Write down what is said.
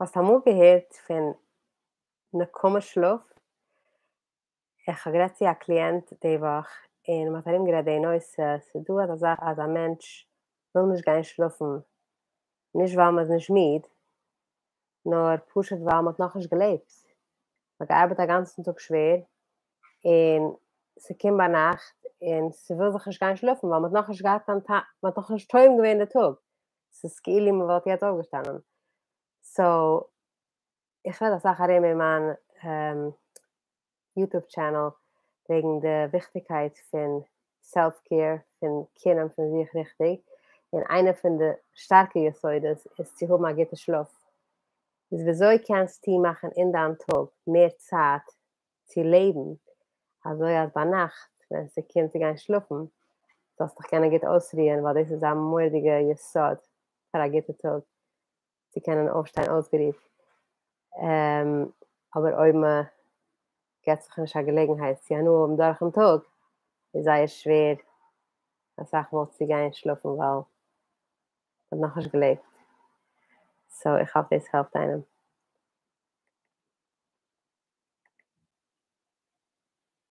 האסט אמאל געהערט פון נקמה שלאף? איך האב גערעדט צו א קליענט די וואך און מ'האט ארום גערעדט די נושא, ס'איז דא אזא זאך אז א מענטש וויל נישט גיין שלאפן, נישט ווייל מ'איז נישט מיד, נאר פשוט ווייל מ'האט נאכנישט געלעבט, מ'האט געארבעט א גאנצן טאג שווער און ס'קומט ביינאכט און ס'וויל זיך נישט גיין שלאפן ווייל מ'האט נאכנישט געהאט קיין טעם, מ'האט נאכנישט טועם געווען די טאג, ס'איז כאילו מ'וואלט יעצט אויפגעשטאנען. סאו איך רעד אסאך ארום אין מיין יוטוב טשענעל וועגן די וויכטיגקייט פון סעלף קעיר, פון קעיר נעמען פון זיך ריכטיג, און איינע פון די שטארקע יסודות איז צו האבן א גוטע שלאף. איז וויאזוי קענסטו מאכן אין דיין טאג מער צייט צו לעבן, אזוי אז ביינאכט ווען ס'קומט צו גיין שלאפן זאלסט דיך קענען גוט אויסרוען, ווייל דאס איז א מורא'דיגע יסוד פאר א גוטע טאג, צו קענען אויפשטיין אויסגערוהט, אבער אויב מען געבט זיך נישט א געלעגנהייט צו הנאה האבן דורכ'ן טאג, איז זייער שווער אסאך מאל צו גיין שלאפן ווייל מען האט נאכנישט געלעבט. סאו איך האף דאס העלפט איינעם.